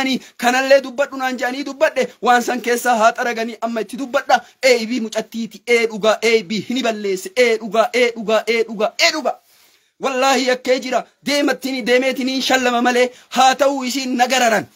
Je'anii kanallee dubbadhu naan je'anii dubbadhe waan san keessaa haa xaraganii amma itti dubbadha. Eebii mucattiiti ee dhugaa eebii hini balleesse ee dhugaa ee dhugaa ee dhugaa ee dhugaa. Wallaahi yakkee jira deemattini deemeetiniin shallama malee haa ta'uu isiin na gararan.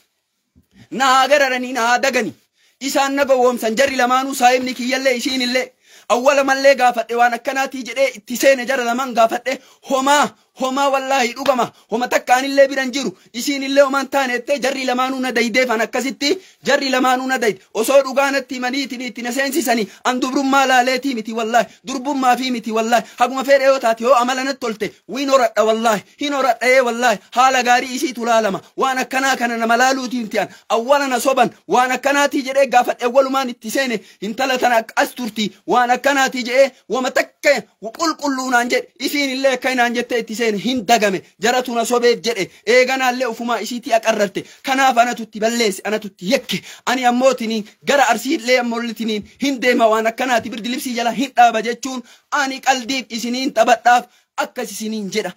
Na haa gararanii na haa dagani. Isaan na gowwoomsan jarri lamaanuu saayibni kiyyallee isiinillee. Awwala mallee gaafadhe waan akkanaatii jedhee itti seene jara lamaan gaafadhe homaa homaa wallaahi dhugama homa takka anillee biran jiru isiinillee homaan taane jettee jarri lamaanuu na daydeefan akkasitti jarri lamaanuu na dayde osoo dhugaa natti himaniitiin itti na seensisanii an dubrummaa laaleetii miti wallaahi durbummaa fi miti wallaahi haguma fedhe yoo taate yoo amala natti tolte wiin horadha wallaahi hin horadha ee wallaahi haala gaarii isiitu laalama waan akkanaa kana nama laaluutiin ti'an awwala na soban waan akkanaatii jedhee gaafadhe awwalumaan itti seene intala tana as turti waan akkanaatii jedhee wama takka qulqulluu naan jedhe isiinillee akka inaan jettee itti seene hin dagame jaratu na sobeef jedhe eeganaallee ufumaa isiitii aqarrarte kanaaf anatutti balleesse anatutti yakke ani ammootiniin gara arsiillee ammoolitiniin hin deema waan akkanaati birdi libsii jala hin dhaaba jechuun ani qaldiif isiniin taphadhaaf akkas isiniin jedha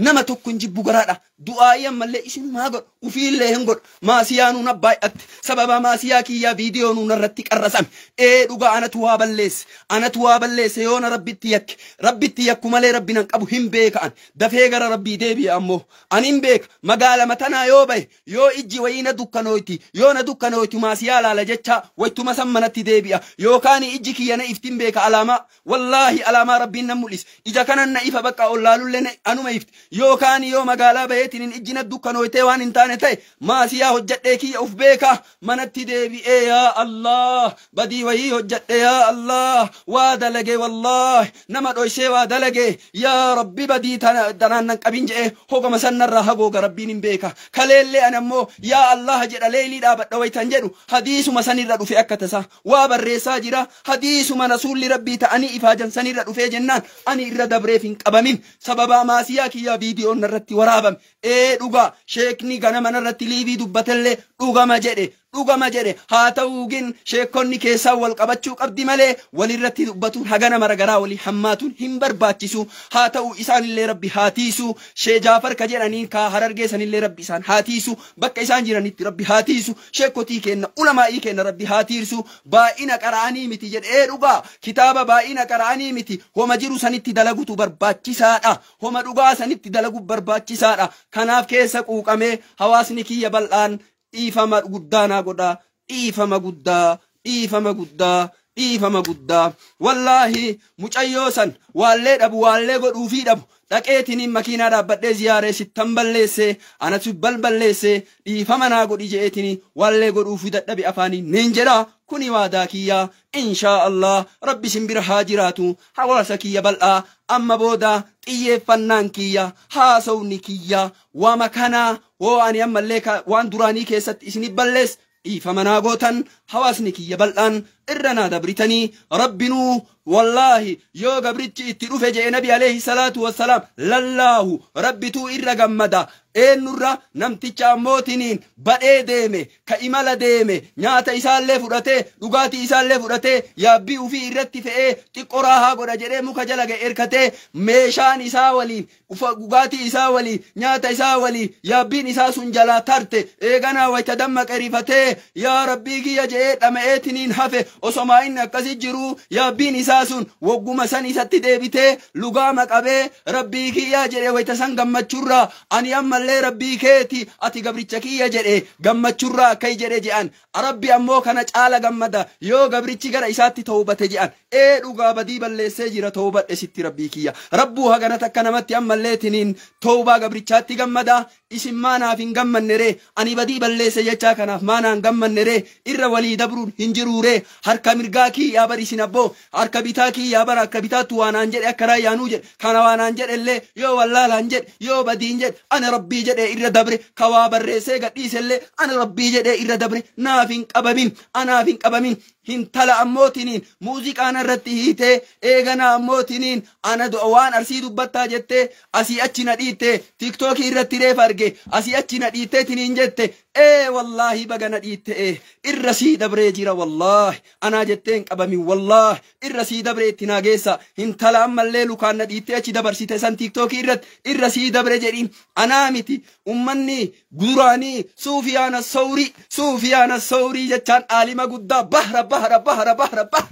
nama tokko hin jibbu garaadha du'aa'ii ammallee isinumaa godhu ufiillee hin godhu maasiyaa nuun abbaay'atte sababa maasiyaa kiyyaa viidiyoo nuun irratti qarrasame ee dhugaa anatu waa balleesse anatu waa balleesse yoona rabbitti yakke rabbitti yakku malee rabbi nan qabu hin beeka an dafee gara rabbii deebi'a ammoo ani hin beeka magaalama tanaa yoo bahe yoo ijji wayii na dukkanooyti yoo na dukkanooyti maasiyaa laala jecha waytuma san manatti deebi'a yookaan ijji kiyya na iftin beeka alaamaa wallaahi alaamaa rabbiin nan mul'ise ija kanan na ifa bakka ollaalullee anuma ifti yookaan yoo magaalaa baheetiin ijji na dukkanooytee waan hin taane ta'e maasiyaa hojjadhee kiyya uf beeka manatti deebi'ee yaa Allah badii wayii hojjadhe yaa Allah waa dalage wallaahi nama dhoysee waa dalage yaa rabbi badii tanaan nan qabin jedhee hogama sannarraa hagooga rabbiin hin beeka kaleellee ani ammoo yaa Allah jedha leelii dhaabadha waytan jedhu hadiisuma sanirra dhufe akka tasaa waa barreessaa jira hadiisuma rasuulli rabbii ta'anii ifaajan sanirra dhufee jennaan ani irra dabreef hin qabamin sababaa maasiyaa kiyyaa viidiyoon narratti waraabame ee dhugaa sheekni ganama narratti liivii dubbatellee dhugama jedhe dhugama jedhe haa ta'uu gin sheekonni keessaa wal qabachuu qabdi malee walirratti dubbatuun hagana maragaraa walii hammaatuun hin barbaachisu haa ta'u isaanillee rabbi haa tiisu shee Jaafar ka jedhaniin kaa harargee sanillee rabbi isaan haa tiisu bakka isaan jiranitti rabbi haa tiisu sheekotii kenna ulamaa'ii kenna rabbi haa tiirsu baay'ina qara'anii miti jedhe ee dhugaa kitaaba baay'ina qara'anii miti homa jiru sanitti dalagutu barbaachisaadha homa dhugaa sanitti dalagu barbaachisaadha kanaaf keessa quuqamee hawaasni kiyya bal'aan dhiifama guddaa naa godha dhiifama guddaa dhiifama guddaa dhiifama guddaa wallaahi mucayyoo san waallee dhabu waallee godhuufii dhabu dhaqeetiniin makiinaa dhaabbadhee ziyaaree sittan balleesse anatu balballeesse dhiifama naa godhi je'eetini waallee godhuufii dadhabe afaanii niin jedha kuni waadaa kiyya inshaa Allah rabbi isin bira haa jiraatu hawaasa kiyya bal'aa amma booda xiyyeeffannaan kiyya haasawni kiyya waama kanaa hoo ani ammallee waan duraanii keessatti isinif balleesse dhiifama naa gootan hawaasni kiyya bal'aan irra naa dabritanii rabbinuu wallaahi yoo gabrichi itti dhufe je'e nabi alayhi salaatu wassalaam lallaahu rabbituu irra gammada eenyurra namticha ammootiniin badhee deeme ka imala deeme nyaata isaallee fudhatee dhugaatii isaallee fudhatee yaabbii ufii irratti fe'ee xiqqoo raahaa godha jedhee muka jala ga'e erkatee meeshaan isaa waliin dhugaatii isaa waliin nyaata isaa waliin yaabbiin isaa sun jalaa tarte eeganaa wayta dammaqe rifatee yaa rabbii kiyya je'ee dhama'eetiniin hafe osomaa inni akkasi jiru yaabbiin isaa sun wogguma san isatti deebitee lugaama qabee rabbii kiyya jedhe wayta san gammachurraa ani ammallee rabbii keeti ati gabricha kiyya jedhe gammachurraa akkai jedhe je'an rabbi ammoo kana caala gammada yoo gabrichi gara isaatti tawbate je'an ee dhugaa badii balleessee jira tawbadhe sitti rabbii kiyya rabbuu hagana takka namatti ammallee tiniin tawbaa gabrichaatti gammada isin maanaaf hin gammanne ree ani badii balleesse jechaa kanaaf maanaan gammanne ree irra walii dabruun hin jiruu ree harka mirgaa kiyyaa bar isin abboo harka bitaa kiyyaa bara harka bitaattu waanaan jedhe akka raayyaanuu jedhe kana waanaan jedhe illee yoo wallaalaan jedhe yoo badiin jedhe ana rabbii jedhe irra dabre ka waa barreessee gadhiise illee ana rabbii jedhe irra dabre naaf hin qabamin anaaf hin qabamin. Hintala ammootiniin muuziqaan irratti hiitee eegana ammootiniin ana waan Arsii dubbattaa jettee asii achi na dhiitte, Tiktookii irratti reef arge, asii achi na dhiittee tiniin jette. Ee wallaahi, baga na dhiitte. Ee irra sii dabree jira, wallaahi anaa jettee hin qabamin, wallaahi irra sii dabree itti naa geessa. Hintala ammallee lukaan na dhiittee achi dabarsite san Tiktookii irratti irra sii dabre jedhiin. Anaa miti, ummanni duraanii Suufiyaana Sawrii, Suufiyaana Sawrii jechaan aalima guddaa bahra bahra bahra bahra bahra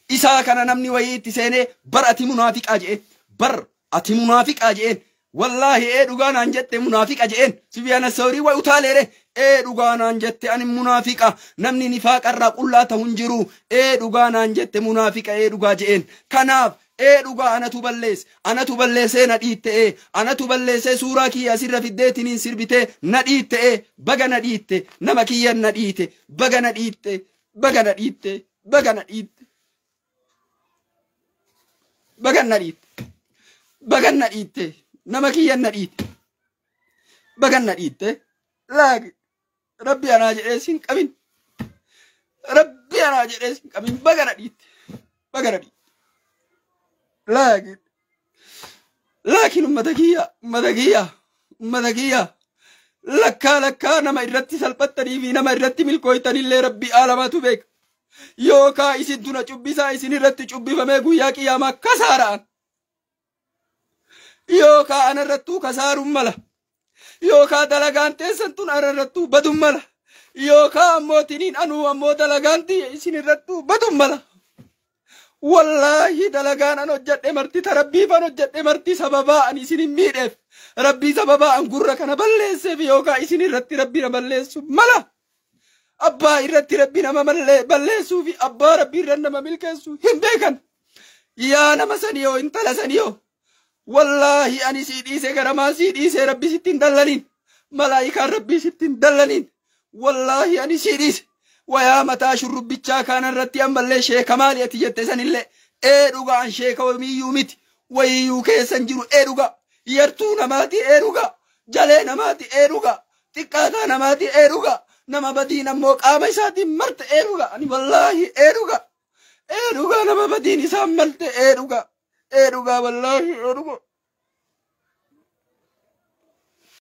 isaa kana namni wayii itti seenee bar ati munaafiqaa je'een, bar ati munaafiqaa je'een. Wallaahi ee dhugaa naan jette, munaafiqa je'een. Sufiyaana Sawrii way utaaleere. Ee dhugaa naan jette, ani munaafiqa, namni nifaaqarraa qullaa ta'u hin jiru. Ee dhugaa naan jette, munaafiqa, ee dhugaa je'een. Kanaaf ee dhugaa anatu balleesse, anatu balleessee na dhiitte. Ee anatu balleessee suuraa kiyya asirra fiddeetiniin sirbitee na dhiitte. Ee baga na dhiitte, nama kiyyan na dhiite, baga na dhiitte, baga na dhiitte, baga na dhiitte, baga na dhiitte, baga na dhiitte, nama kiyyan na dhiitte, baga na dhiitte. Laaki rabbi anaa jedhee sin qabin, rabbi anaa jedhee sin qabin, baga na dhiitte, baga na dhiitte. Laakiin laakiin ummata kiyya, ummata kiyya, ummata kiyya, lakkaa lakkaa nama irratti salphattanii fi nama irratti milkooytanillee rabbi aalamaatu beeka. Yookaa isin tuna cubbisaa isin irratti cubbifamee guyyaa qiyaamaa kasaara'an, yookaa anarrattuu kasaaruun mala, yookaa dalagaan teessan tun anarrattuu badun mala, yookaa ammootiniin anuu ammoo dalagaan tiyya isin irrattuu badun mala. Wallaahi dalagaan an hojjedhe marti ta rabbiif an hojjedhe marti sababaa an isin hin miidheef, rabbii sababaa an gurra kana balleesseef yookaa isin irratti rabbi na balleessu mala. Abbaa irratti rabbi nama balleessuu fi abbaa rabbi irra nama milkeessu hin beekan. Yaa nama saniyoo, intala saniyoo, wallaahi ani sii dhiise, garamaa sii dhiise, rabbi sitti hin dallaniin, malaayikaan rabbii sitti hin dallaniin. Wallaahi ani sii dhiise. Wayaa mataa shurrubbichaa kaana irratti ammallee sheeka maali ati jette sanillee, ee dhugaa an sheeka wamiyyuu miti, wayiyyuu keessan jiru. Ee dhugaa yartuu namaati, ee dhugaa jalee namaati, ee dhugaa xiqqaataa namaati, ee dhugaa nama badiin ammoo qaama isaatiin marte. Ee dhugaa ani wallaahi ee dhugaa, ee dhugaa nama badiin isaan malte, ee dhugaa, ee dhugaa, wallaahi ee dhugaa.